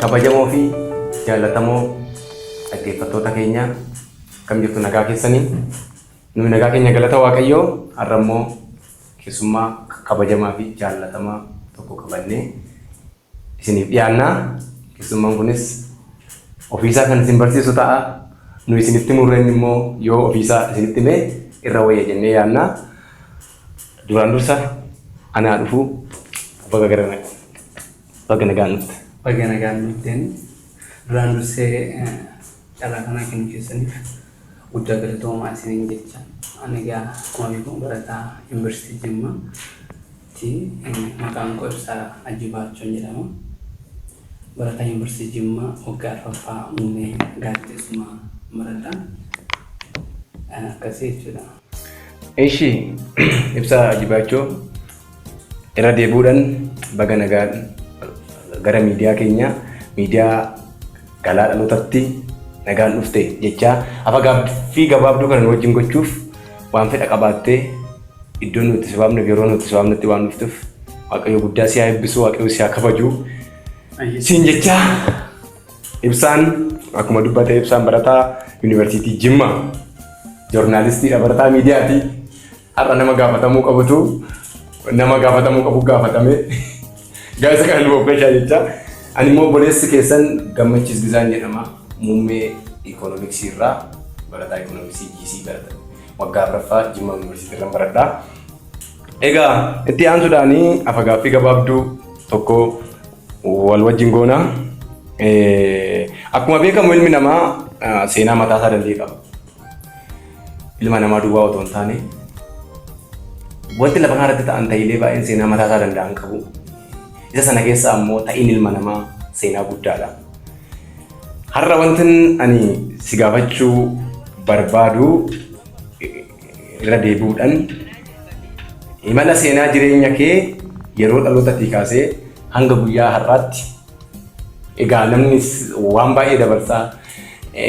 Kabajamoo fi jaallatamoo dhaggeeffattoota keenya, akkam jirtu? Nagaa keessanii? Nuyi nagaa keenya, galata Waaqayyoo. Har'a immoo keessummaa kabajamaa fi jaallatamaa tokko qabannee isiniif dhiyaannaa. Keessummaan kunis ofiisaa kan isin barsiisu ta'a. Nu isinitti murreen immoo yoo ofiisaa isinitti himee irra wayya jennee yaadna. Duraan dursa anaa dhufuu, baga gara baga nagaan dhufte. Baga nagaan dhufteen. Duraan dursee carraa kanaa kennu keessaniif guddaa galatoomaa isiniin jecha. Ani egaa akkuma beekamu barataa Yuunivarsiitii Jimmaa ti. Maqaan koo Ibsaa Ajjibaachoon jedhama. Barataa Yuunivarsiitii Jimmaa waggaa arfaffaa, muummee gaazexeessummaa baradha. Akkasii jechuudha. Ishi, Ibsaa Ajibaachoo, irra deebi'uudhaan baga nagaan gara miidiyaa keenya, miidiyaa Galaa Dhalootatti nagaan dhufte jechaa, afa gaaffii gabaabduu kana nu wajjin gochuuf waan fedha qabaattee iddoo nuti si waamneef, yeroo nuti si waamnetti waan dhuftuuf, Waaqayyo guddaa si haa eebbisu, Waaqayyo si haa kabaju siin jechaa. Ibsaan akkuma dubbate, Ibsaan barataa Yuunivarsiitii Jimmaa, joornaalistiidha, barataa miidiyaati. Har'a nama gaafatamuu qabutu nama gaafatamuu qabu gaafatame. Gaasa kana nu ofeeshaa jecha. Ani immoo obboleessi keessan Gammachiis Gizaan jedhama. Muummee Ikoonomiksii irraa, barataa Ikoonomiksii GC barata. Waggaa afuraffaa Jimmaa Yuunivarsiitii irraan baradha. Egaa itti aansuudhaan afa gaaffii gabaabduu tokko wal wajjin goona. Akkuma beekamu ilmi namaa seenaa mataa isaa danda'e qaba. Ilma namaa duwwaa otoo hin taane, wanti lafa kanarratti ta'an ta'iilee baay'een seenaa mataa isaa danda'an qabu. Isa sana keessaa ammoo ta'iin ilma namaa seenaa guddaadha. Har'a wanti ani si gaafachuu barbaadu, irra deebi'uudhaan, imala seenaa jireenya kee yeroo dhalootatii kaasee hanga guyyaa har'aatti. Egaa namni waan baay'ee dabarsaa.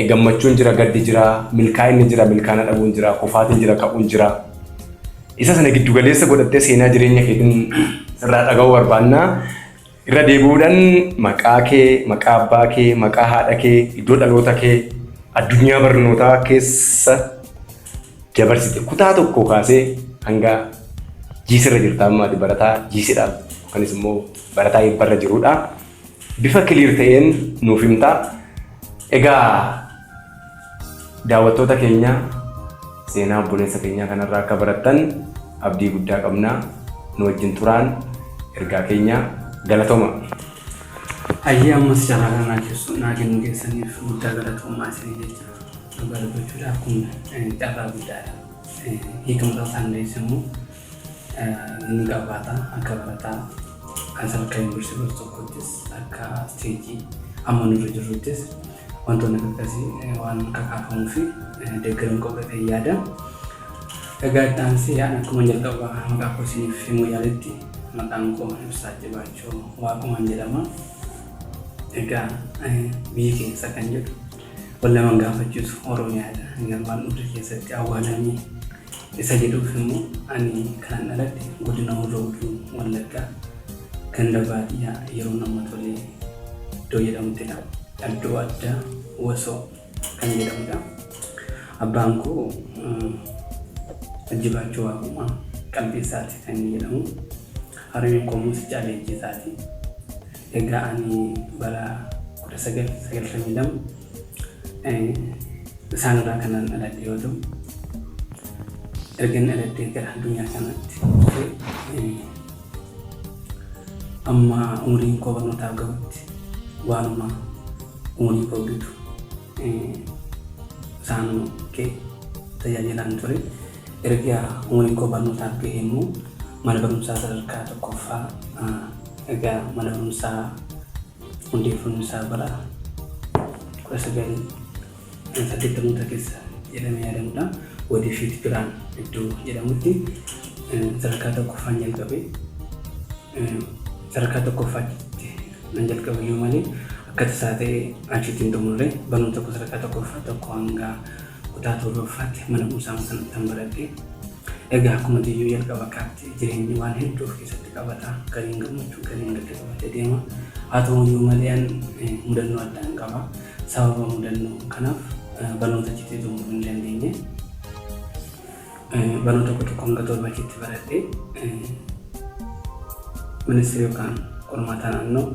Gammachuun jira, gaddi jira, milkaa'inni jira, milkaa'ina dhabuun jira, kufaatiin jira, ka'uun jira. Isa sana giddu galeessa godhattee seenaa jireenya keetiin sirraa dhaga'uu barbaanna. Irra deebi'uudhaan maqaa kee, maqaa abbaa kee, maqaa haadha kee, iddoo dhaloota kee, addunyaa barnootaa keessa dabarsite, kutaa tokko kaasee hanga jiisirra jirta, amma ati barataa jiisidha yookanis immoo barataa eebbarra jirudha. Bifa clear ta'een nuuf himta. Egaa daawwattoota keenya, seenaa obboleessa keenyaa kanarraa akka barattan abdii guddaa qabna. Nu wajjin turaan ergaa keenya, galatoma. Ayyee, ammas carraa kana naa kennuu keessaniif guddaa galatoomaa isinii jecha. Dhugaa dubbachuudhaaf kun carraa guddaadha. Hiika mataa isaan dandeessu immoo ni qabaata. Akka barataa kan sadarkaa yuunivarsiitii baratu tokkottis, akka stage amma nurra jirruttis, wantoonni akkasii waan kakaafamuu fi deeggaramuu qabu ta'ee yaada. Egaa itti aansee ani akkuma jalqaba maqaa koo isiniif himuu yaaletti, maqaan koo Ibsaa Jibaachoo Waaqumaan jedhama. Egaa biyyi keessa kan jedhu wal nama gaafachiisu, Oromiyaadha. Galmaan dhugda keessatti awwaalamee isa jedhuuf immoo, ani kanan dhaladhe godina Horroo Guduruu Wallaggaa, ganda baadiyyaa Yeroo Nama Tolee iddoo jedhamuttidha. Iddoo addaa Wasoo kan jedhamudha. Abbaan koo Ajjibaachuu Waaqumaa Qalbeessaati kan inni jedhamu. Harmeen koo immoo Siccaa Leenjisaati. Egaa ani bara 1992 isaan irraa kanan dhaladhe yoo ta'u, erga inni dhaladhee gara addunyaa kanatti dhufee amma umriin koo barnootaaf gahutti waanuma umurii koo gitu isaanuma bukkee tajaajilaan ture. Erga umriin koo barnootaaf gahe immoo mana barumsaa sadarkaa tokkoffaa, egaa mana barumsaa hundeeffamni isaa bara 1980moota keessa jedhamee yaadamudha. Wadafiit Biraan iddoo jedhamutti sadarkaa tokkoffaan jalqabe. Sadarkaa tokkoffaatti nan jalqabe iyyuu malee akka tasaa ta'e achitti hin xumurre. Barnoota tokko, sadarkaa tokkoffaa tokko hanga kutaa torbaffaatti mana barumsaa sanatti kan baradhe. Egaa akkuma tiyyuu jalqaba kaatti jireenyi waan hedduu of keessatti qabata. Gariin gammachuu, gariin gadda qabatee deema. Haa ta'u iyyuu malee mudannoo addaan qaba. Sababa mudannoo kanaaf barnoota achitti xumuruu hin dandeenye. Barnoota tokko tokko hanga 7 achitti baradhee ministeera yookaan qormaata naannoo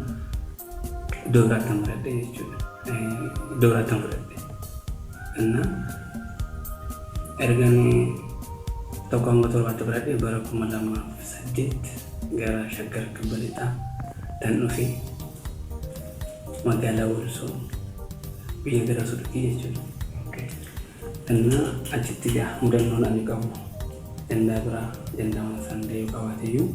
iddoo biraatti kan baradhe jechuudha. Iddoo biraatti kan fudhadhe. Innaa ergan 1 hanga 7tti baradhe bara 2008 gara Shaggar Kibba Lixaa tan dhufe, magaalaa Walisoo, biyya gara Sudukii jechuudha. Innaa achitti gaa mudannoon ani qabu jandaa biraa jandaa isaan yoo qabaateyyuu,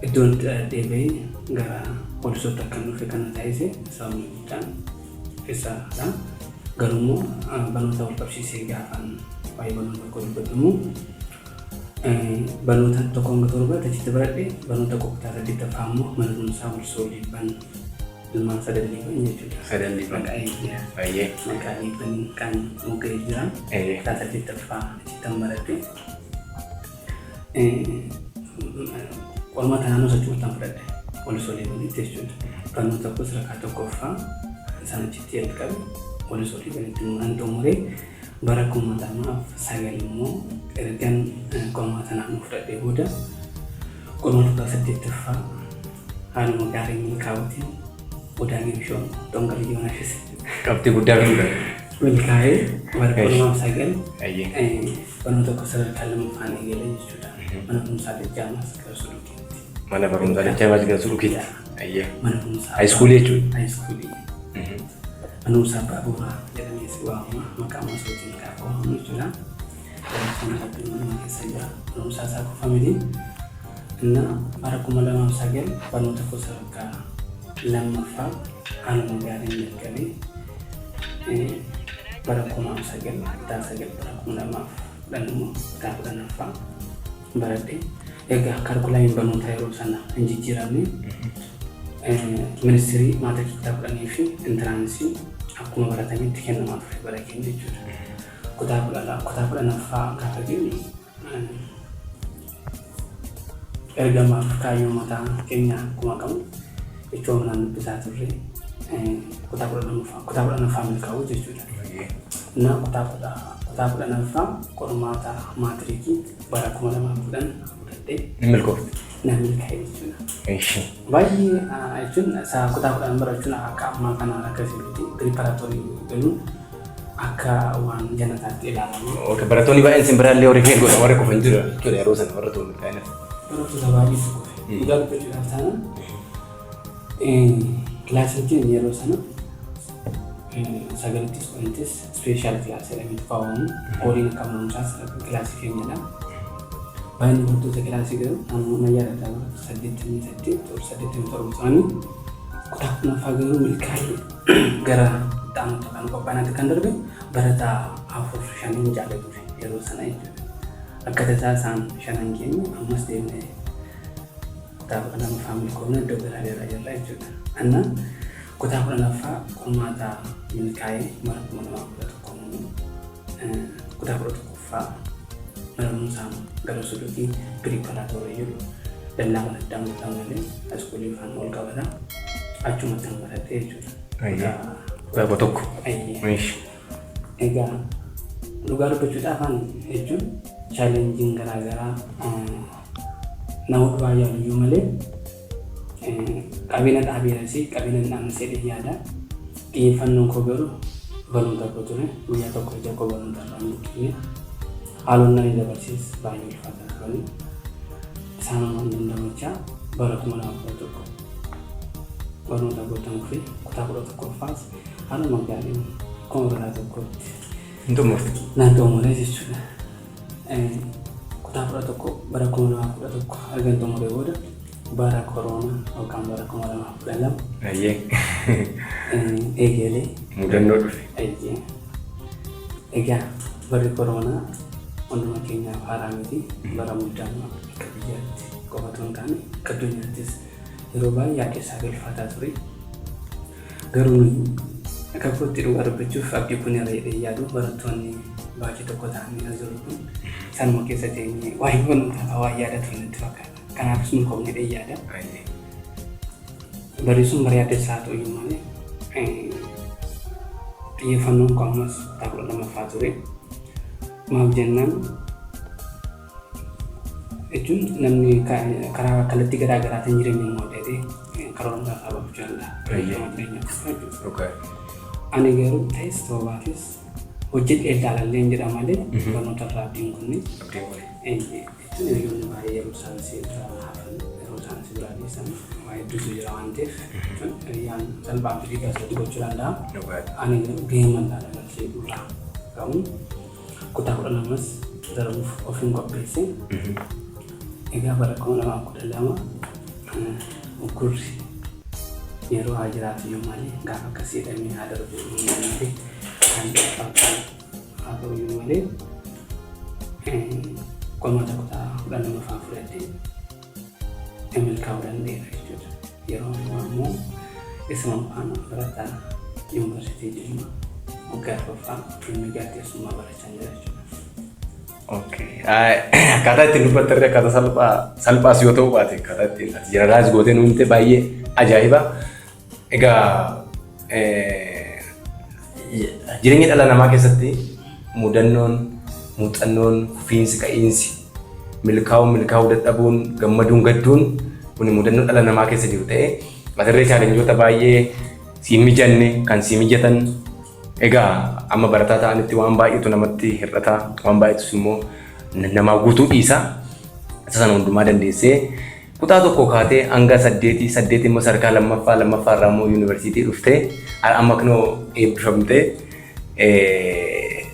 iddoon itti dhaladhee bahee gara Walisootti akkan dhufe kana taasise sababni guddaan isadha. Garuu immoo barnoota wal qabsiisee gaafan waa'ee barnoota tokko dubbadhu immoo, barnoota 1 hanga 7tti achitti baradhe. Barnoota kutaa 8ffaa immoo mana barumsaa Walisoo Liibban, ilmaan Sadan Liibban jechuudha. Sadan Liibban. Maqaa eegee. Baay'ee. Maqaa Liibban kan mogga'ee jira. Kutaa 8ffaa achittan baradhe. Qormaata naannoo socho'uutan fudhadhe. Walisoo Liibbanitti jechuudha. Barnoota koo sadarkaa tokkoffaa isaan achitti jalqabe Walisoo Liibbanitti immoo nan xumure. Bara 2009 immoo ergan qormaata naannoo fudhadhee booda qormaata kutaa 8ffaa haaluma gaarii milkaa'uutiin Odaa Geemshoo Dongar Yoonashis Qabxii guddaa fiduudhaan. Milkaa'ee bara 2009 barnoota koo sadarkaa lammaffaan eegale jechuudha. Mana barumsaa Dajjaamaas gara Sulukiitti. Mana barumsaa Dajjaamaas gara Sulukiitti. Ayyee. Mana barumsaa. High school jechuudha. High school. Mana barumsaa Baaburaa jedhamees waamama. Maqaa masootiin gaafa waamamu jechuudha. Barumsaan Rabbiin hunduma keessa jira. Barumsaa isaa qofa miti. Innaa bara 2009 barnoota koo sadarkaa lammaffaa haaluma gaariin jalqabee, bara 2009 kutaa 9, bara 2010 immoo kutaa 10ffaa baradhe. Egaa karikulamiin barnootaa yeroo sana hin jijjiiramne. Ministirii maatirikii kutaa 10 fi entrance akkuma baratametti kennamaa ture bara keenya jechuudha. Kutaa 10, kutaa 10ffaa gaafa geenyu ergamaaf kaayyoo mataa keenya akkuma qabnu jechuun manaan dubbisaa turre, kutaa 12ffaa, kutaa 10ffaa milkaa'uu jechuudha. Na kutaa 10ffaa qormaata maatirikii bara 2010 fudhadhee Ni milkoofte. Na milkaa'e jechuudha. Eshi. Baay'ee jechuun isaa kutaa 10 barachuun akka ammaa kana akkasii miti. Preparatory galuun akka waan jannataatti ilaalama. Okay, barattoonni baay'een sin biraallee warri fail godhan, warri kufan jiru jechuudha yeroo sana, warra ta'u milkaa'ina. Barattoota baay'eetu kufe. Dhugaa dubbachuudhaaf taanaan kilaasiin keenya yeroo sana sagalittis 10ttis special class jedhameetu kaawwamu. Ooliin akka barumsaas kilaasii keenyadha. Baay'inni barattoota kilaasii garuu naannoo na yaadadha, barattoota 88 or 87 turanii. Kutaa 10ffaa garuu milkaa'ee gara itti aanutti kan qophaa'inaatti kan darbe barataa afur shaniin jaala ture yeroo sana jechuudha. Akka tasaa isaan shanan keenya ammas deemnee kutaa 12ffaa milkoofne, iddoo garaa garaa jirra jechuudha. Anna kutaa 10ffaa qormaata milkaa'ee bara 2011 immoo kutaa 11ffaa mana barumsaa gara Sudukii preparatory jedhu, dallaa mana guddaa malee high school faana wal qabata. Achumatti kan baradhe jechuudha. Ayyee. Kutaa 11. Ayyee. Eshi. Egaa dhugaa dubbachuudhaaf ani jechuun challengeiin garaa garaa nama dhufaa yaaluyyuu malee qabeenya dhaabeeras qabeenya hin dhaabne jedhee yaada. Xiyyeeffannoon koo garuu barnoota koo ture. Guyyaa tokko ija koo barnoota irraa hin buqqifne. Haalonni ani dabarses baay'ee ulfaataa turani. Isaanuma dandamachaa bara 2011 barnoota gootan kufee kutaa 11ffaas haaluma gaariin akkuma barataa tokkootti Hin xumurte. Nan xumure jechuudha. Kutaa 11 bara 2011 ergan xumuree booda bara koroonaa yookaan bara 2012 eegalee Mudannoo dhufe. Ayyee. Egaa barri koroonaa hunduma keenyaaf haaraa miti. Bara muddamaa akka biyyaatti qofa otoo hin taane akka addunyaattis yeroo baay'ee yaaddessaa fi ulfaataa ture. Garuu nuyi akka kootti dhugaa dubbachuuf abdii kun irra jedhee yaadu barattoonni Baachii tokko ta'anii as jiru kun sanuma keessa teenyee waa'ee barnootaa waa yaada ture natti fakkaata. Kanaafis nu koomne dhee yaada. Barreessuun barii adda isaa ta'u iyyuu malee xiyyeeffannoon koo ammas kutaa 12ffaa ture. Maaf jennaan jechuun namni karaa kallattii garaa garaatiin jireenya mo'atee karoora mataa isaa baafachuu danda'a. Jireenya jechuudha. Ani garuu ta'es ta'uu baates hojjedhee ilaalallee hin jedha malee barnoota irraa abdiin kunne. Jechuun hiriyoonni baay'ee yeroo isaan si biraa hafan, yeroo isaan si biraa dhiisan waa hedduutu jira waan ta'eef jechuun hiriyyaan salphaatti dhiibbaa sirratti gochuu danda'a. Ani garuu gahee mataa dabarsee irraa ka'uun kutaa 12s darbuuf ofiin qopheesse. Egaa bara 2012 uggurri yeroo haa jiraatu iyyuu malee gaafa akkasii jedhamee haa darbu malee kan haa ta'u iyyuu malee qormaata kutaa 12ffaa fudhadhee milkaa'uu danda'eera jechuudha. Yeroo ammaa immoo isuma faana barataa Yuunivarsiitii Jimmaa waggaa arfaffaa dhimma gaazexeessummaa barachaa jira jechuudha. Okay. Akkaataa ittiin dubbatte illee akkaataa salphaa salphaas yoo ta'u baate akkaataa ittiin ati jeneraalaayis gootee nu himte baay'ee ajaa'iba. Egaa jireenya dhala namaa keessatti mudannoon, muuxannoon, kufiinsi, ka'iinsi, milkaa'uun, milkaa'uu dadhabuun, gammaduun, gadduun kun mudannoo dhala namaa keessa jiru ta'ee asirree chaalenjoota baay'ee siin mijanne kan sii mijatan. Egaa amma barataa ta'anitti waan baay'eetu namatti hir'ata, waan baay'eetus immoo namaa guutuu dhiisa. Isa sana hundumaa dandeessee kutaa tokko kaatee hanga saddeetii, saddeet immoo sadarkaa lammaffaa, lammaffaa irraa immoo yuunivarsiitii dhuftee amma kunoo eebbifamtee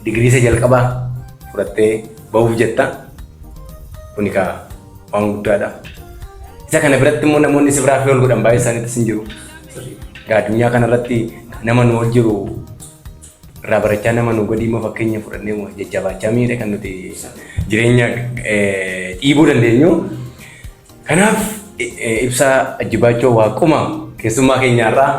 digirii isa jalqabaa fudhattee bahuuf jetta. Kuni kaa waan guddaadha. Isa kana biratti immoo namoonni si biraa fi ol godhan baay'ee isaaniitis hin jiru. Egaa addunyaa kanarratti nama nu ol jiru irraa barachaa, nama nu gadii immoo fakkeenya fudhannee jajjabaachaa miidhe kan nuti jireenya dhiibuu dandeenyu. Kanaaf Ibsaa Ajjibaachoo Waaquma keessummaa keenyaarraa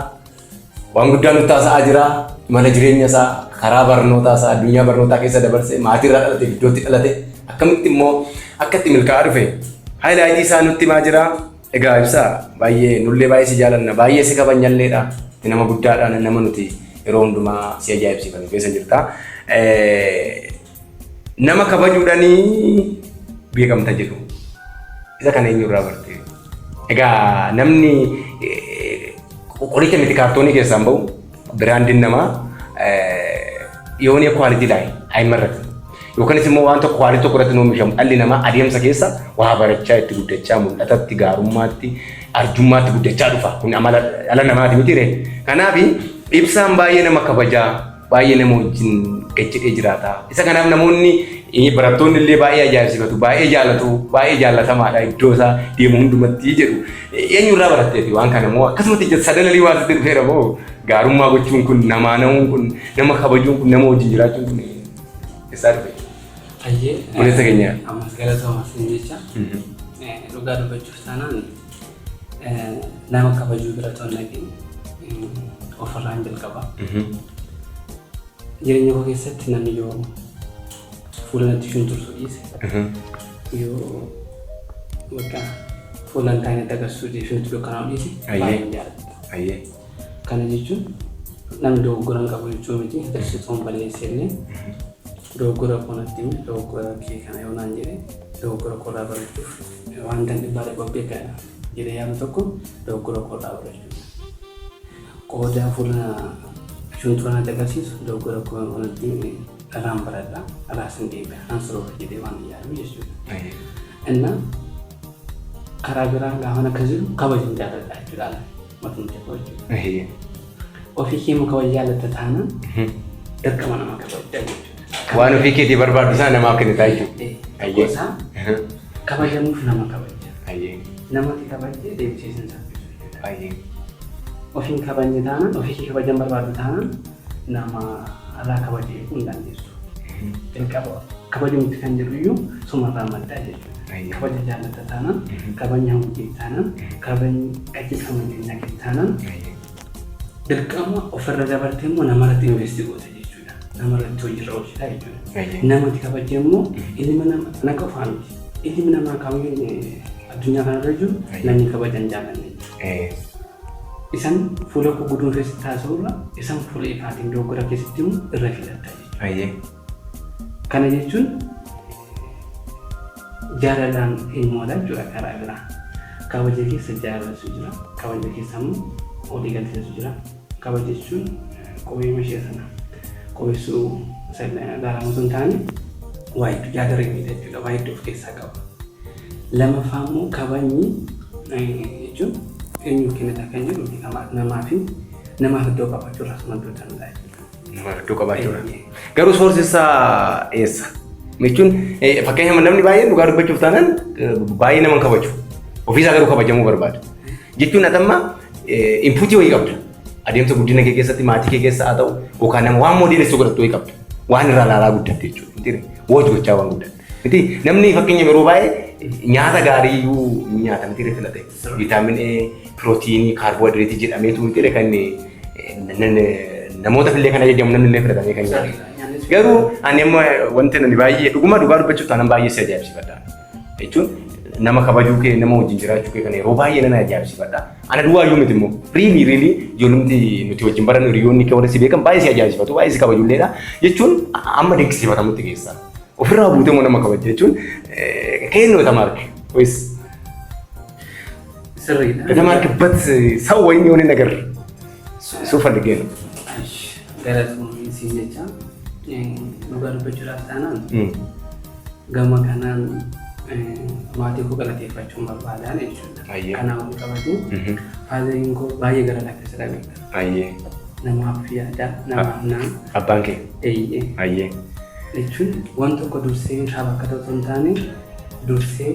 waan guddaa nutti haasa'aa jira. Imala jireenya isaa, karaa barnootaa isaa, addunyaa barnootaa keessa dabarse, maatii irraa dhalate, iddootti dhalate, akkamitti immoo akka itti milkaa'aa dhufe highlight isaa nutti himaa jira. Egaa Ibsaa, baay'ee nullee baay'ee si jaalanna, baay'ee si kabanyalleedha. Ati nama guddaadha, nama nuti yeroo hundumaa si ajaa'ibsiifannu keessa jirta. Nama kabajuudhaanii beekamta jedhu. Isa kana eenyurraa barte? Egaa namni qoricha miti kaartoonii keessaan bahu biraandiin namaa yoonii quality laay ayimarrati. Yookanis immoo waan tokko quality tokko irratti oomishamu dhalli namaa adeemsa keessa waa barachaa itti guddachaa mul'atatti, gaarummaatti, arjummaatti guddachaa dhufa. Kun amala dhala namaati miti ree. Kanaaf Ibsaan baay'ee nama kabajaa, baay'ee nama wajjin gad jedhee jiraata. Isa kanaaf namoonni barattoonni illee baay'ee ajaa'ibsiifatu, baay'ee jaalatu, baay'ee jaallatamaadha iddoo isaa deemu hundumatti jedhu. Eenyurraa baratteeti waan kana moo akkasumatti sadanalii waan sitti dhufeera moo gaarummaa gochuun kun, namaa na'uun kun, nama kabajuun kun, nama wajjin jiraachuun kun eessaa dhufe? Hayyee. Obboleessa keenya. Ammas galatooma siin jecha. Dhugaa dubbachuuf taanaan nama kabajuu bira otoo hin dhaqin ofirraan jalqaba. Jireenya koo keessatti namni yoo fuula natti shuntursuu dhiise, yoo bakka fuula hin taane natti agarsiisuu dhiise, natti dukkanaa'uu dhiise baay'een jaalladha. Kana jechuun namni dogoggora hin qabu jechuu miti. Tirsitoon balleesse illee dogoggora koo natti hime, dogoggora kee kana yoo naan jedhe, dogoggora koo irraa barachuuf wanta dhibbaa dhibba beeka jedhee yaadu tokko dogoggora koo irraa barachuudha. Qooda fuula shuntura natti agarsiisu dogoggora koo natti hime irraan baradha, irraas hin deebi'a, nan siroofa jedhee waan yaadu jechuudha. Innaa karaa biraa gaafan akkas jedhu kabajan jaalladha jechuudha. Matumti koo jechuudha. Ofii kee immoo kabaja jaallatta taanaan dirqama nama kabajja jechuudha. Waan ofii keetii barbaaddu sana namaaf kennitaa jechuudha. Tokko isaa kabajamuuf nama kabajja. Namatti kabajjee deebisee sin salphisu jechuudha. Ofiin kabajne taanaan, ofii kee kabajan barbaaddu taanaan nama irraa kabaja eeguu hin dandeessu. Jalqaba kabajumti kan jedhu iyyuu sumarraa maddaa jechuudha. Kabaja jaallatta taanaan, kabajni hawwii kee taanaan, kabajni qajeelfama jireenyaa kee taanaan dirqama ofirra dabartee immoo namarratti invest goota jechuudha. Namarratti hojiirra oolchita jechuudha. Namatti kabajee immoo ilma nama na qofaa miti. Ilmi namaa kamiyyuu addunyaa kanarra jiru namni kabajan jaallanne. Isan fuula koo guduunfee sitti haasa'urra isan fuula ifaatiin dogoggora keessatti himu irra filadha jechuudha. Kana jechuun jaalalaan ilmoodha jechuudha karaa biraa. Kabaja keessa jaalalatu jira. Kabaja keessa immoo walii galteetu jira. Kabaja jechuun qubee ishee sana qubeessuu ilaalamu osoo hin taane waa hedduu yaada rimeedha jechuudha. Waa hedduu of keessaa qaba. Lamaffaa immoo kabajni jechuun eenyuuf kennita kan jedhu beekamaadha. Namaa fi namaaf iddoo qabaachuu irraas madduu danda'a jechuudha. Namaaf iddoo qabaachuudha. Garuu source isaa eessa? Jechuun fakkeenyaaf namni baay'een dhugaa dubbachuuf taanaan baay'ee nama hin kabaju. Ofiisaa garuu kabajamuu barbaada. Jechuun ati amma inputii wayii qabda. Adeemsa guddina kee keessatti maatii kee keessa haa ta'u yookaan nama waan moodeelessuu godhattu wayii qabda. Waan irraa ilaalaa guddatte jechuudha. Watch gochaa waan guddatte. Miti namni fakkeenya yeroo baay'ee nyaata gaarii iyyuu nyaata miti filate. Vitamin A, pirootiinii, kaarboohayidireetii jedhameetu miti kan namoota illee kan ajajamu namni illee filatamee kan nyaatu. Garuu ani amma wanti ani baay'ee dhuguma dhugaa dubbachuuf taanaan baay'ee si ajaa'ibsiifadha. Jechuun nama kabajuu kee nama wajjin jiraachuu kee kana yeroo baay'ee nan ajaa'ibsiifadha. Ana duwwaa iyyuu miti immoo really really ijoollumti nuti wajjin barannu hiriyoonni kee warra si beekan baay'ee si ajaa'ibsiifatu baay'ee si kabajulleedha. Jechuun amma dinqisiifatamutti geessa. Ofirraa buutee immoo nama kabaja jechuun ከየት ነው የተማርክ ወይስ Sirriidha. የተማርክበት ሰው ወይም የሆነ ነገር እሱ ፈልጌ ነው። Galatoomii siin jecha dhugaa dubbachuudhaaf taanaan gama kanaan maatii koo galateeffachuun barbaadan jechuudha. Kanaan wal qabatu fatheriin koo baay'ee gara laafessadha beekta. Namaaf yaada, namaaf naan. Abbaan kee? Eeyyee. Jechuun waan tokko dursee isaaf akka ta'u osoo hin taane dursee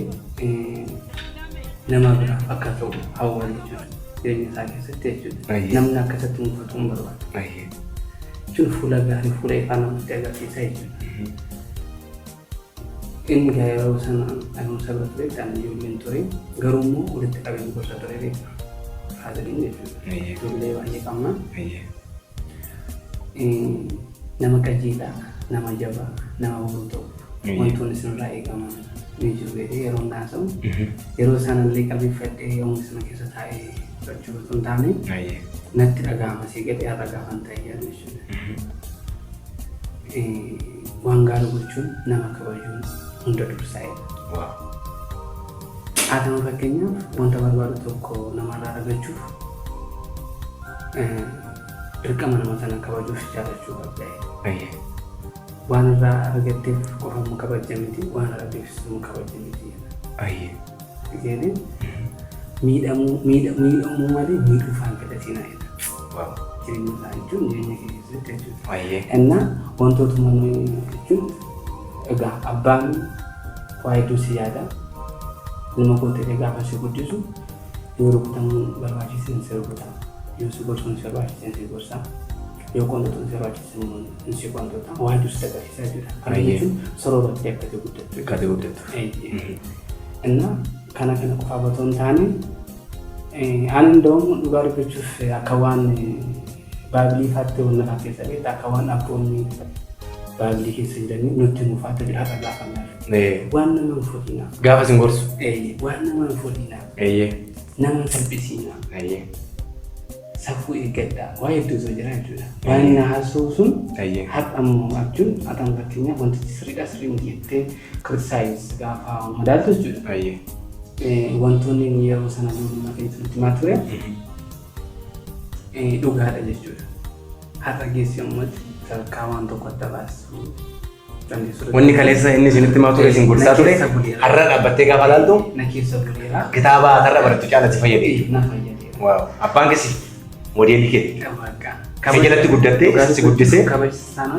nama biraaf akka ta'u hawwa jechuudha. Jireenya isaa keessatti jechuudha. Namni akkasatti mufatu hin barbaadu. Jechuun fuula gaarii fuula ifaa namatti agarsiisa jechuudha. Inni gaa yeroo sana adeemsa bira ture ani ijoolleen ture garuu immoo walitti qabee gorsa ture beekta. Fatheriin jechuudha. Ijoollee baay'ee qabna. Nama qajeelaa, nama jabaa, nama boru ta'u wantoonni isinirraa eegaman ni jiru jedhee yeroo inni haasa'u yeroo sanallee qabeeffadhee yommuu sana keessa taa'ee fudhachuu osoo hin taane natti dhaga'ama sii gadhee har'a gaafan ta'e jedhu jechuudha. Waan gaarii gochuun nama kabajuun hunda dursaa'edha. Haa ta'u fakkeenyaaf wanta barbaadu tokko namarraa argachuuf dirqama nama sana kabajuuf jaalachuu qabda. Waan irraa argatteef qofa immoo kabaja miti, waan argateefis immoo kabaja miti. Jedhee miidhamuu miidhamuu malee miidhuu faan fedhatinaa jedha. Jireenya isaa jechuun jireenya kee keessatti jechuudha. Innaa wantootuma jechuun egaa abbaan waa hedduu si yaada. Ilma koo ta'ee gaafa si guddisu yoo rukutamuun barbaachise si rukuta. Yoo si gorsuun si barbaachise si gorsa. Yoo qoontotuun si barbaachise immoo si qontota. Waa hedduu si agarsiisa jechuudha. Kana jechuun sorooratti akka ati guddattu. Akka ati guddattu. Innaa kana kana qofaaf otoo hin taane ani እንደውም dhugaa dubbachuuf akka waan baabilii faatti wanna fakkeessa beekta akka waan abboonni baabilii keessa jiranii nutti mufaata jira har'a gaafa naafu. Waan nama hin fuudhinaa. Gaafa isin gorsu. Waan nama hin fuudhinaa. Nama hin salphisiinaa. Safuu eeggadhaa. Waa hedduutu jira jechuudha. Waan inni haasa'u sun har'a immoo jechuun haa ta'u fakkeenyaaf wantichi sirriidha sirrii miti jettee criticize gaafa madaaltu jechuudha. Wantoonni inni yeroo sana ijoollummaa keenya nutti himaa ture dhugaadha jechuudha. Har'a geessi ummati sadarkaa waan tokko adda baasuu dandeessu. Wanni kaleessa inni isinitti himaa ture isin gorsaa ture har'a dhaabbattee gaafa laaltu Na keessa buleera. Kitaaba har'a barattu caalatti fayyade. Na fayyadeera. Wow. Abbaan keessi moodeelii keeti. Waaqa. Isa jalatti guddattee si guddisee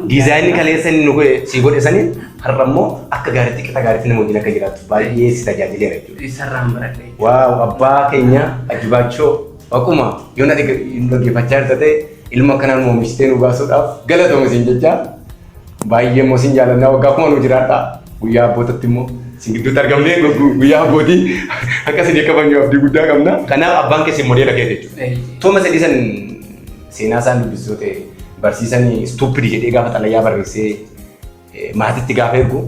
designii kaleessa inni nu godhe si godhe saniin har'a immoo akka gaariitti qixa gaariitti nama wajjin akka jiraattu baay'ee si tajaajileera jechuudha. Isarraan baradhe. Wow, abbaa keenya Ajibaachoo akkuma yoo na dhaggeeffachaa jirta ta'e ilma akkanaan oomishtee nu baasuudhaaf galatooma isin jecha baay'ee immoo isin jaalannaa waggaa kuma nu jiraadha guyyaa abbootatti immoo isin gidduutti argamnee guyyaa abbootii akka isin kabajnu abdii guddaa qabna. Kanaaf abbaan keessi modeela kee jechuudha. Tooma sadii san seenaa isaan dubbisuu ta'e Barsiisan stupid jedhee gaafa xalayaa barreessee maatitti gaafa ergu,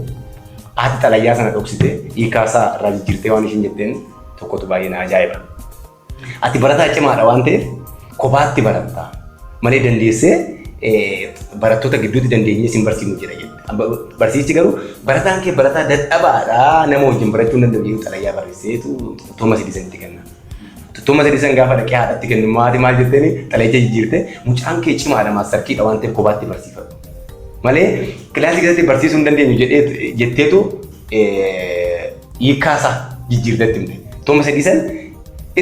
haati xalayaa sana dhoksite, hiikaa isaa irraa jijjiirtee waan ishiin jetteen tokkotu baay'ee na ajaa'iba. "Ati barataa cimaadha waan ta'eef kophaatti baratta malee dandeessee barattoota gidduutti dandeenyee sin barsiifnu" jedha jette. Barsiisichi garuu "Barataan kee barataa dadhabaadha, nama wajjin barachuu hin danda'u" jedhu xalayaa barreesseetu Thomas Edisonitti kenna. Thomas Edison gaafa dhaqee haadhatti kennu, maatii maal jetteeni? Xalayicha jijjiirte, "Mucaan kee cimaadha, master keydha waan ta'eef kophaatti barsiifadhu malee kilaasii keessatti barsiisuu hin dandeenyu" jedhee jetteetu hiikkaasaa jijjiirteetti himte. Thomas Edison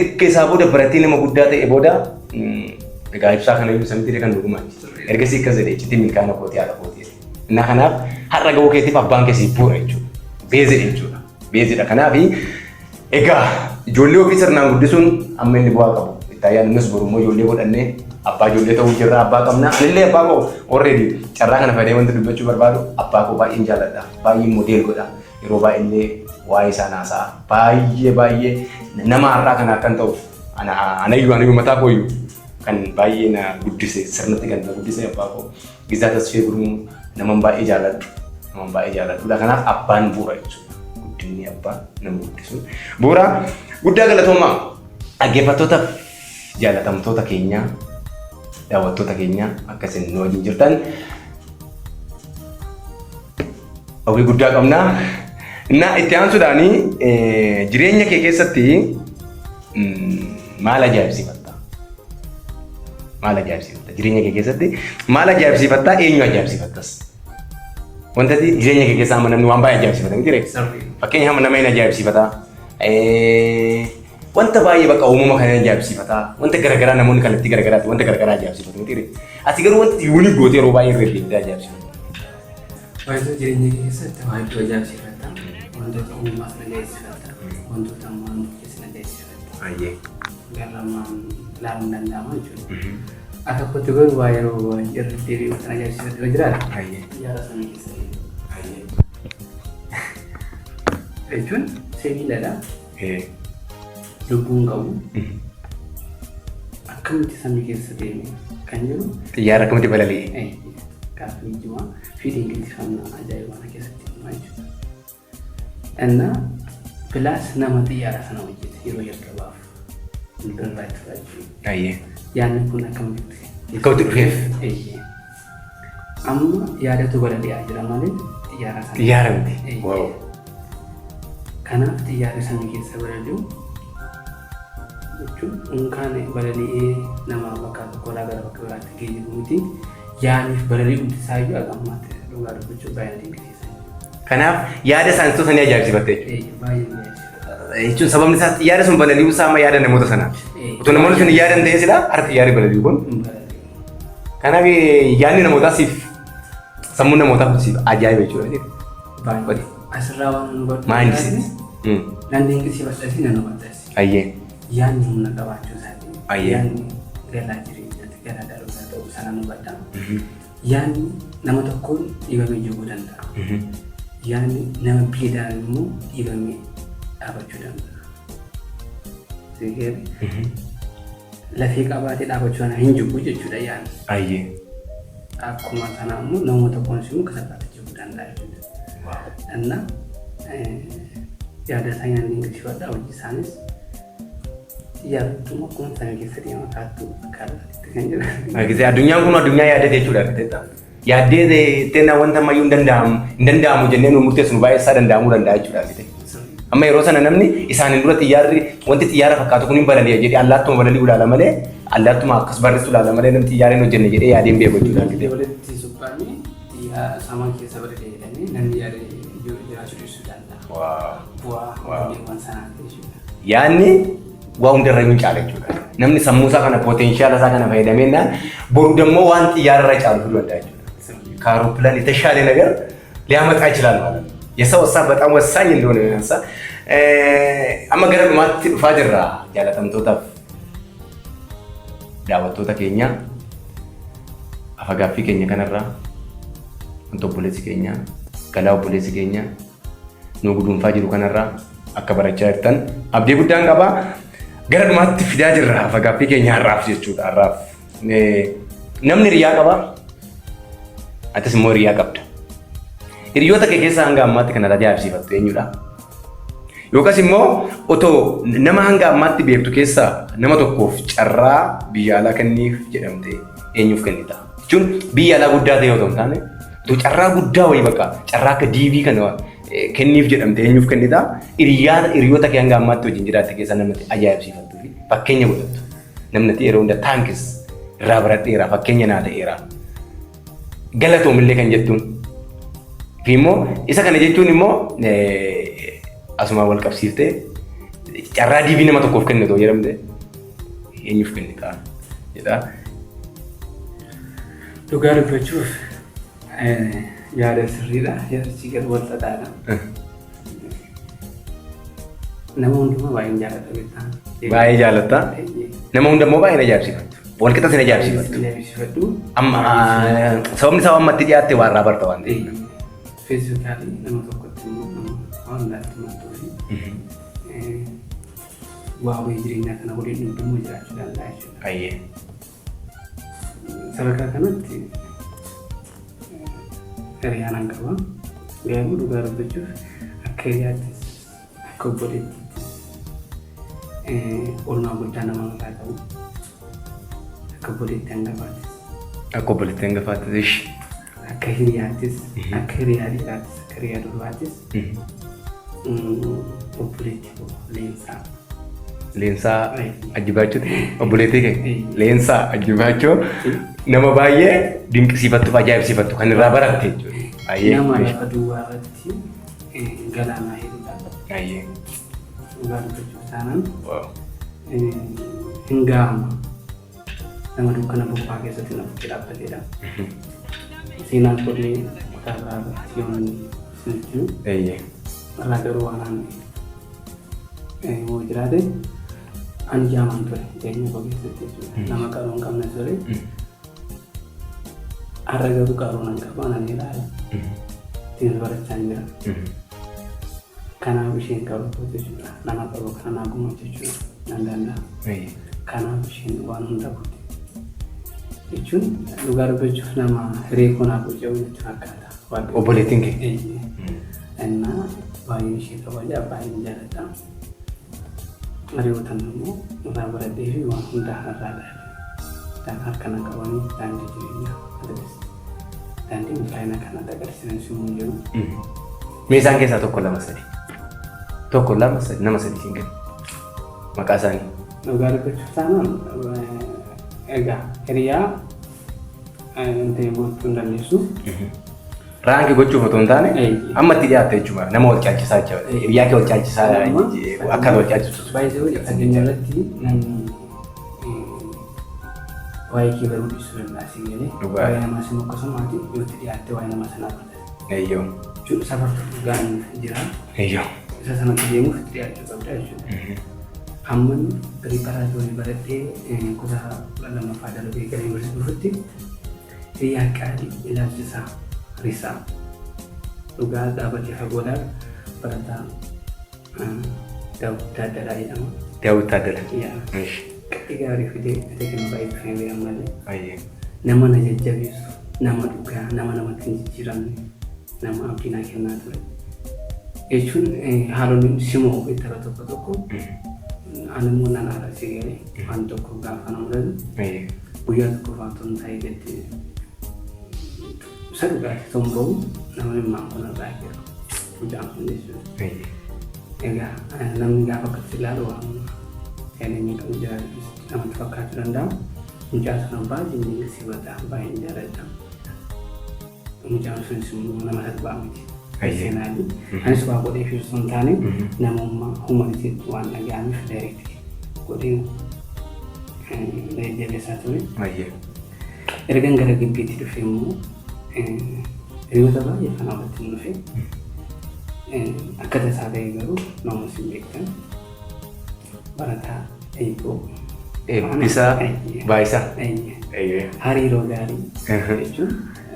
erga isaa booda baratee nama guddaa ta'e booda, egaa ibsaa kana iyyuu samitti kan dhugumaachi. Ergasii akkas jedhee, "Iccitii milkaa'ina kootii haadha kootii." Innaa kanaaf har'a ga'uu keetiif abbaan kee siif bu'uura jechuudha. Beezidha jechuudha. Beezidha. Kanaaf egaa ijoollee ofii sirnaan guddisuun amma inni bu'aa qabu. Itti ayyaanni nus borummoo ijoollee godhannee abbaa ijoollee ta'uu jirra, abbaa qabna. Anillee abbaa koo already carraa kana fayyadamee wanti dubbachuu barbaadu, abbaa koo baay'een jaalladha. Baay'een model godha. Yeroo baay'ee waa'ee isaa naasa'a. Baay'ee baay'ee nama har'aa kana akkan ta'uuf anayyuu mataa kooyyuu kan baay'ee na guddise, sirnatti kan na guddise abbaa koo Gizaa Tasfee Gurmuu, naman baay'ee jaalladhu. Naman baay'ee jaalladhudha. Kanaaf abbaan bu'uura jechuudha. Guddinni abbaa nama guddisuun bu'uura. Guddaa galatoomaa, dhaggeeffattoota jaalatamtoota keenyaa, daawwattoota keenyaa, akkasiin nu wajjin jirtan hawwii guddaa qabna. Na itti aansuudhaani, jireenya kee keessatti maal ajaa'ibsiifatta? Maal ajaa'ibsiifatta? Jireenya kee keessatti maal ajaa'ibsiifatta? Eenyu ajaa'ibsiifattas? Wanta jireenya kee keessaa amma namni waan baay'ee ajaa'ibsiifata miti ree? Fakkeenyaaf nama hin ajaa'ibsiifata. Wanta baay'ee bakka uumama kana hin ajaa'ibsiifata. Wanta garaagaraa namoonni kallattii garaagaraatti wanta garaagaraa ajaa'ibsiifatu miti ree? Ati garuu wanti unique gootee yeroo baay'ee irra deemtee ajaa'ibsiifata. Wantoota jireenya kee keessatti waa hedduu ajaa'ibsiifatta. Wantoota uumamas ni ajaa'ibsiifatta. Wantoota ammaa nu keessa ni ajaa'ibsiifatta. Garramaan ilaaluun danda'ama jechuudha. Akka kootti garuu waa yeroo irra deebi'ee wanta ajaa'ibsiifatu yoo jiraate, xiyyaara samii keessa deemu. Jechuun sibiiladha. Lubbuun qabu. Akkamitti samii keessa deeme kan jiru. Xiyyaara akkamitti balali'e? Gaaffii cimaa fi dinqisiifannaa ajaa'ibaa na keessatti uumaa jechuudha. Innaa plus nama xiyyaara sana hojjete yeroo jalqabaaf birraa itti fudhachuu. Yaadni kun akkamitti Akkamitti dhufeef? Amma yaadatu balali'aa jira malee xiyyaara sana. Xiyyaara miti. Wow. Kanaaf xiyyaarri samii keessa balali'u jechuun unkaan balali'ee nama bakka tokkorraa gara bakka biraatti geejjibu miti. Yaaniif balali'umti isaayyuu akka ammaatti dhugaa dubbachuuf baay'ee na dinqisiisa. Kanaaf yaada saayinsistoota ni ajaa'ibsiifatte jechuudha. Baay'ee na ajaa'ibsiifata. Jechuun sababni isaa xiyyaarri sun balali'uu isaa amma yaada namoota sanaati. Otoo namoonni sun yaadan ta'ee silaa harka xiyyaarri balali'u kun. Kanaaf yaadni namootaa siif, sammuun namootaa siif ajaa'iba jechuudha. Baay'ee. Asirraa waan nu hubadhu. Mindset. Nan dinqisiifadhas, nan hubadhas. Yaadni humna qabaachuu isaati. Yaadni galaa jireenyaati, galaa dhalootaa ta'uu sana nu hubadha. Yaadni nama tokkoon dhiibamee jiguu danda'a. Yaadni nama biidhaan immoo dhiibamee dhaabachuu danda'a. Lafee qabaatee dhaabachuu sana hin jigu jechuudha yaadni. Akkuma sana immoo nama tokkoon immoo akka salphaatti jiguu danda'a jechuudha. Innaa yaada isaa nyaanni dinqisiifadha, hojii isaanis xiyyaarottuu akkuma samii keessa deema kaattuu akka allaattiitti kan jiru. Argitee, addunyaan kun addunyaa yaadate jechuudha. Yaaddee teennaa wanta ammayyuu hin danda'amu jennee nu murteessinu baay'ee isaa danda'amuu danda'a jechuudha. Argitee. Amma yeroo sana namni isaaniin dura xiyyaarri wanti xiyyaara fakkaatu kun hin balali'a jedhee allaattuma balali'uu ilaala malee, allaattuma akkas barreessu ilaala malee, namni xiyyaara hin hojjenne jedhee yaadee hin beeku jechuudha. Argitee. Walitti suphamee xiyyaara samii keessa balali'a jedhamee namni yaada jiraachuu dhiisuu danda'a. Bu'aa hojiiwwan sanaati jechuudha. Yaadni waa hundarra hin caala jechuudha. Namni sammuu isaa kana, potential isaa kana fayyadameennaan, boru dammoo waan xiyyaara irra caalu fiduu danda'a jechuudha. ከአውሮፕላን የተሻለ ነገር ሊያመጣ ይችላል ማለት ነው። የሰው ሀሳብ በጣም ወሳኝ እንደሆነ ያንሳ። Amma gara dhumaatti dhufaa jirra. Jaalatamtootaaf daawwattoota keenya, afa gaaffii keenya kanarraa wanta obboleessi keenya galaa obboleessi keenya nu guduunfaa jiru kanarraa akka barachaa jirtan abdii guddaan qaba. Gara dhumaatti fidaa jirra afa gaaffii keenya har'aaf jechuudha, har'aaf. Namni riyaa qaba. Atis immoo hiriyaa qabda. Hiriyoota kee keessaa hanga ammaatti kan ati ajaa'ibsiifattu eenyudha? Yookaas immoo otoo nama hanga ammaatti beektu keessaa nama tokkoof carraa biyya alaa kenniif jedhamte eenyuuf kennita? Jechuun biyya alaa guddaa ta'e otoo hin taane otoo carraa guddaa wayii bakka carraa akka DV kana kenniif jedhamte eenyuuf kennita? Hiriyoota kee hanga ammaatti wajjin jiraatte keessaa namni ati ajaa'ibsiifattuu fi fakkeenya godhattu. Namni ati yeroo hunda thanks irraa baradheera, fakkeenya naa ta'eera, galatoomillee kan jettuun. Fi immoo isa kana jechuun immoo asumaan wal qabsiiftee carraa DV nama tokkoof kennitu jedhamte eenyuuf kennita jedha. Dhugaa dubbachuuf yaada sirriidha. Yaadichi garuu wal xaxaadha. Nama hundumaa baay'een jaalladha beektaa. Baay'ee jaalatta. Nama hunda immoo baay'een ajaa'ibsiifattu. Wal qixa sin ajaa'ibsiifattu. Ajaa'ibsiifadhu. Amma sababni isaa amma itti dhiyaatte waa irraa barta waan ta'eef. Physically nama tokkotti immoo nama waan hundaatti mattuu fi waa wayii jireenyaa kana waliin dhundhumuu jiraachuu danda'a jechuudha. Ayyee. Sadarkaa kanatti hiriyaa nan qaba. Garuu dhugaa dubbachuuf akka hiriyaattis akka obboleettiittis oolmaa guddaa nama irraa qabu. Akka obboleettii hangafaattis. Akka obboleettii hangafaattis ishi. Akka hiriyaattis, akka hiriyaa dhiiraattis, akka hiriyaa durbaattis obboleettii koo Leensaa. Leensaa Ajjibaachuuti. Obboleettii kee Leensaa Ajjibaachuu nama baay'ee dinqisiifattuuf ajaa'ibsiifattu kan irraa baratte jechuudha. Baay'ee. Nama lafa duwwaa irratti galaanaa hedduudha. Baay'ee. Dhugaa dubbachuuf taanaan hin gahamu. Nama dukkana bokkaa keessatti na bukkee dhaabbateedha. Seenaan koodee kutaa biraa irratti yoon isinitti himu. Irraa garuu waan ani yoo jiraate ani jaamaan ture jireenya koo keessatti jechuudha. Nama qaroo hin qabne ture. Har'a garuu qaroo nan qaba nan ilaala. Ittiin barachaa hin jira. Kanaaf isheen qaroo kooti jechuudha. Nama qaroo kana naa gumaacha jechuudha. Nan danda'a. Kanaaf isheen waan hunda kooti. Jechuun dhugaa dubbachuuf nama hiree koo naaf hojjetu natti fakkaata. Obboleettiin kee? Eeyyee. Innaa baay'een ishee kabaja, baay'een jaalladha. Hiriyoota immoo irraa baradhee fi waan hunda irraa dhaale. Isaan harka na qabanii daandii jireenyaa agarsiisan. Daandii milkaa'ina kan natti agarsiisan simuu hin jiru. Mee isaan keessaa tokko lama sadi. Tokko lama sadi nama sadi siin kenna. Maqaa isaanii. Dhugaa dubbachuuf taanaan egaa hiriyaa ta'e gochuu hin dandeessu. Rank gochuuf otoo hin taane amma itti dhiyaatte jechuudha. Nama wal caalchisaa jechuudha. Hiriyaa kee wal caalchisaa akka wal caalchisu. Baay'ee fageenya irratti namni waa'ee kee baruu dhiisuu danda'a si galee. Waa'ee namaa sin akkasumaati yoo itti dhiyaatte waa'ee nama sanaa barta. Jechuun safartuu dhugaan jira. Isa sanatti deemuuf itti dhiyaachuu qabda jechuudha. Amman preparatory baradhee kutaa 12ffaa darbee gara yuunivarsiitii dhufutti hiriyaa qaalii ilaalchisaa risaa dhugaa dhaabatee fagoodhaan barataa Daawwit Taaddalaa jedhama. Daawwit Taaddalaa. Yaa. Qabxii gaarii fidee teekinoolaa eebbifamee ammallee. Nama na jajjabeessu, nama dhugaa, nama namatti hin jijjiiramne, nama abdii naa kennaa ture. Jechuun haalonni simoo ofitti yeroo tokko tokko ani immoo nan aara si galee waan tokko gaafa na mudatu guyyaa tokko faatuun ta'ee gadi isa dhugaati ton ba'u nama immaan kun irraa jiru mucaan kun jechuudha. Egaa namni gaafa akkatti ilaalu waan yaadanya qabu jiraachuu namatti fakkaachuu danda'a. Mucaa sana baay'ee dinqisiifadha, baay'een jaalladha. Mucaan sunis immoo nama salphaa miti. Seenaali. Anis waa godhee fi osoo hin taane namummaa humanity waan dhaga'ameef direct godhee na jajjabeessaa ture. Ergan gara gibbiitti dhufe immoo hiriyoota baay'ee faana walitti hin dhufe. Akka tasaa ta'e garuu nama isin beektan barataa Eebboo. Eebbisaa Baayisaa. Hariiroo gaarii jechuun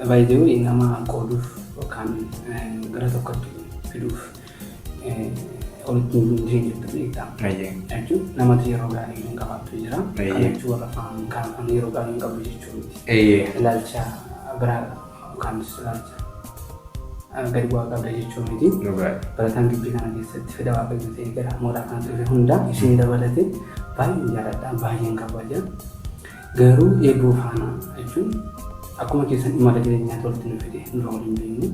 baay'ee nama qooduuf yookaan gara tokkotti fiduuf walitti hin jirtu beektaa. Jechuun namatu yeroo gaarii hin qabaattu jira. Kana jechuun warra afaan kaan yeroo gaarii hin qabu jechuu miti. Ilaalcha biraa yookaan ilaalcha gadi bu'aa qabda jechuu miti. Barataan gibbii kana keessatti fedha Waaqayyoo ta'ee gara mooraa kanatti dhufe hunda isin dabalatee baay'een jaaladha, baay'een kabaja. Garuu eebboo faana jechuun akkuma keessan imala jireenyaa walitti nu fide, nurra waliin beeknu.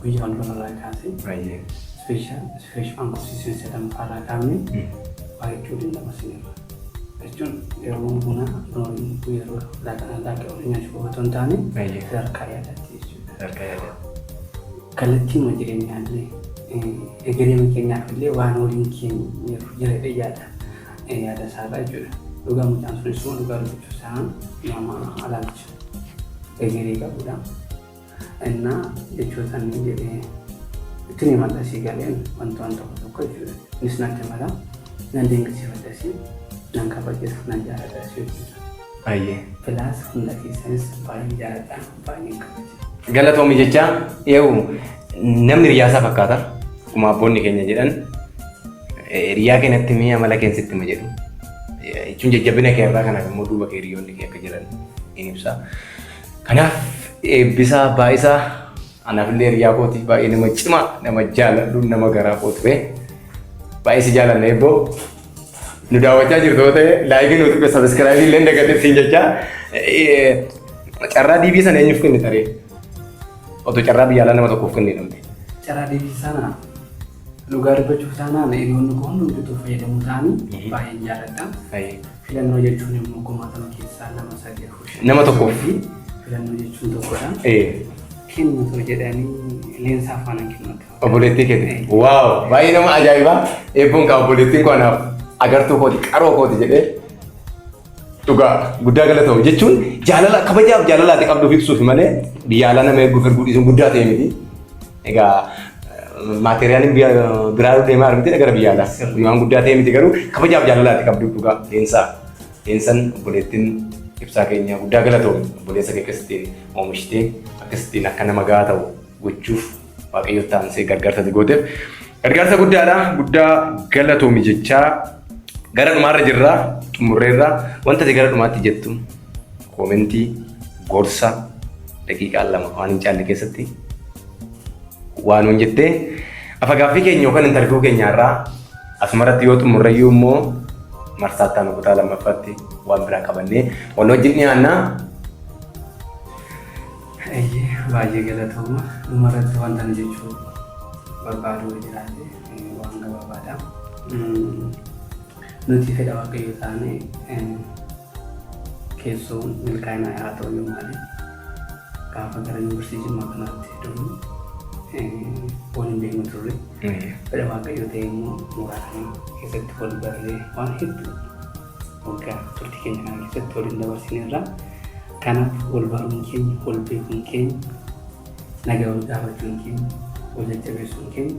Guyyaa wal bararraa kaasee special freshman course lammaffaa kaafne baay'ee waliin dabarsineerra. Jechuun yeroo buna yeroo laaqana laaqee waliin nyaachuu qofa otoo hin taane sadarkaa yaadaatti jechuudha. Sadarkaa yaadaatti. Kallattiima jireenyaa illee, egeree keenyaaf illee waan waliin keenya jira yaada yaada isaarraa jechuudha. Dhugaa mucaan sunis immoo dhugaa dubbachuu isaa nama alaalcha egeree qabudha. Innaa jechoota inni jedhee ittiin himadha sii galeen wanta waan tokko tokko jechuudha. Innis natti himata, nan dinqisiifadhas, nan kabajas, nan jaaladhas jechuudha. Plus hunda keessanis baay'een jaaladha, baay'een kabaja. Galatoomi jecha yoo namni hiriyaa isaa fakkaata. Akkuma abboonni keenya jedhan, hiriyaa kee natti himi, amala kee sitti hima jedhu. Jechuun jajjabina kee irraa kanaaf immoo duuba kee hiriyoonni kee akka jiran in ibsa. Kanaaf eebbisaa baay'isaa anaaf illee hiriyaa kooti, baay'ee nama cimaa, nama jaaladhu, nama garaa koo ture. Baay'ee si jaalanna eebboo. Nu daawwachaa jirtu yoo ta'e like nu tuqe, subscribe illee hin dagatin siin jecha. Carraa DV sana eenyuuf kenne taree? Otoo carraa biyya alaa nama tokkoof kenne dhabde. Carraa DV sana dhugaa dubbachuuf taanaan hiriyoonni koo hundumtuu fayyadamuu ta'anii baay'een jaaladha. Filannoo jechuun immoo kumaatama keessaa nama sadii, afur, shan. Nama tokkoof. Filannoo jechuun tokkodha. Kennu jedhanii leensaa faana kennu. Obboleettii keeti. Wow, baay'ee nama ajaa'ibaa. Eebboon kaa obboleettiin koo anaaf agartuu kooti, qaroo kooti jedhee dhugaa guddaa galatoomu jechuun jaalala kabajaaf jaalalaati qabduuf ibsuuf malee biyya alaa nama erguuf erguu dhiisuun guddaa ta'e miti. Egaa maateriyaaliin biyya biraa deemaa miti gara biyya alaa. Waan guddaa ta'e miti, garuu kabajaaf jaalalaati qabduuf dhugaa leensaa. Leensan obboleettiin ibsaa keenya guddaa galatoomu, obboleessa kee akkasittiin oomishtee akkasittiin akka nama gahaa ta'u gochuuf Waaqayyo taansee gargaarsa gooteef gargaarsa guddaadha. Guddaa galatoomi jechaa gara dhumaarra jirra, xumurreerra. Wanta ati gara dhumaatti jettu, comment, gorsa daqiiqaa 2 waan hin caalle keessatti waan nuun jettee afa gaaffii keenya yookaan interview keenya irraa asumarratti yoo xumurreyyuu immoo marsaa itti aanu kutaa lammaffaatti waan biraa qabannee wal wajjin dhiyaannaa. Eeyyee, baay'ee galatooma. Dhumarratti wanta ani jechuu barbaadu yoo jiraate waan gabaabaadha. Nuti fedha Waaqayyoo taane keessoon milkaa'ina haa ta'u iyyuu malee gaafa gara yuunivarsiitii Jimmaa kanaatti dhufnu wal hin beeknu turre. Fedha Waaqayyoo ta'e immoo mooraa kana keessatti wal barree waan hedduu waggaa turtii keenya kana keessatti waliin dabarsineerra. Kanaaf wal baruun keenya, wal beekuun keenya, nagaa wal gaafachuun keenya, wal jajjabeessuun keenya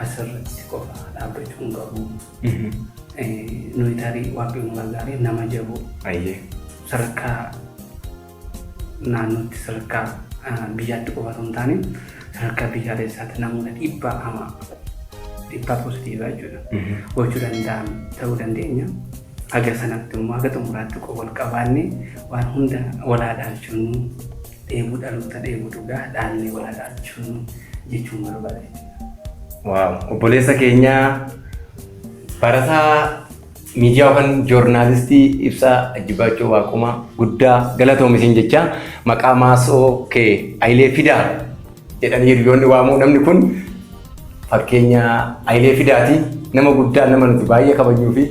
asirratti qofa dhaabbachuu hin qabu. Nuyi tarii Waaqayyo nu gargaaree nama jaboo sadarkaa naannootti, sadarkaa biyyaatti qofa osoo hin taane sadarkaa biyyaalessaatti namoota dhiibbaa hamaa, dhiibbaa positive jechuudha, gochuu danda'an ta'uu dandeenya. Haga sanatti immoo haga xumuraatti qofa wal qabaanne waan hunda walaa dhaalchifnu, dheebuu dhaloota dheebuu dhugaa dhaalnee walaa dhaalchifnu jechuun barbaada jechuudha. Wow, obboleessa keenya barataa miidiyaa yookaan joornaalistii Ibsaa Ajjibaachoo Waaquma guddaa galatoomi siin jecha. Maqaa maasoo kee Ayilee Fidaa jedhanii hiriyoonni waamuu. Namni kun fakkeenya Ayilee Fidaati. Nama guddaa, nama nuti baay'ee kabajnuu fi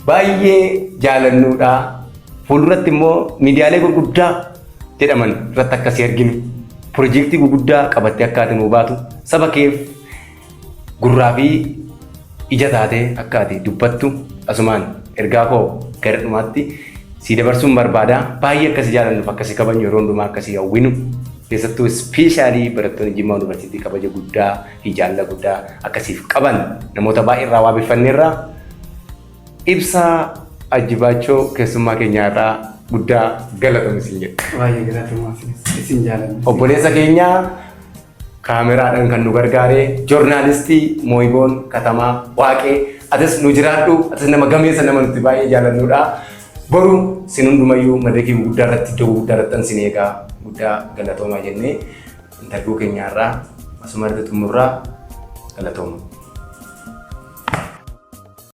baay'ee jaalannuudha. Fuulduratti immoo miidiyaalee gurguddaa jedhaman irratti akkasii arginu, piroojeektii gurguddaa qabattee akka ati nuu baatu, saba keef gurraa fi ija taatee akka ati dubbattu asumaan ergaa koo gara dhumaatti si dabarsuun barbaada. Baay'ee akkasii jaalannuuf akkasii kabajnu, yeroo hundumaa akkasii hawwinu, keessattuu especially barattoonni Jimmaa Yuunivarsiitii kabaja guddaa fi jaalala guddaa akkasiif qaban namoota baay'ee irraa waabeffanneerra. Ibsaa Ajjibaachoo keessummaa keenya irraa guddaa galatoomi siin jedha. Baay'ee galatoomaa, isin jaalanna. Obboleessa keenya kaameraadhaan kan nu gargaare joornaalistii Mooyiboon Katamaa Waaqee, atis nu jiraadhu, atis nama gameessa, nama nuti baay'ee jaalannudha. Boru sin hundumayyuu madirakii guddaa irratti, iddoo guddaa irratti sin eegaa. Guddaa galatoomaa jennee interview keenya irraa asuma irratti xumurraa, galatooma.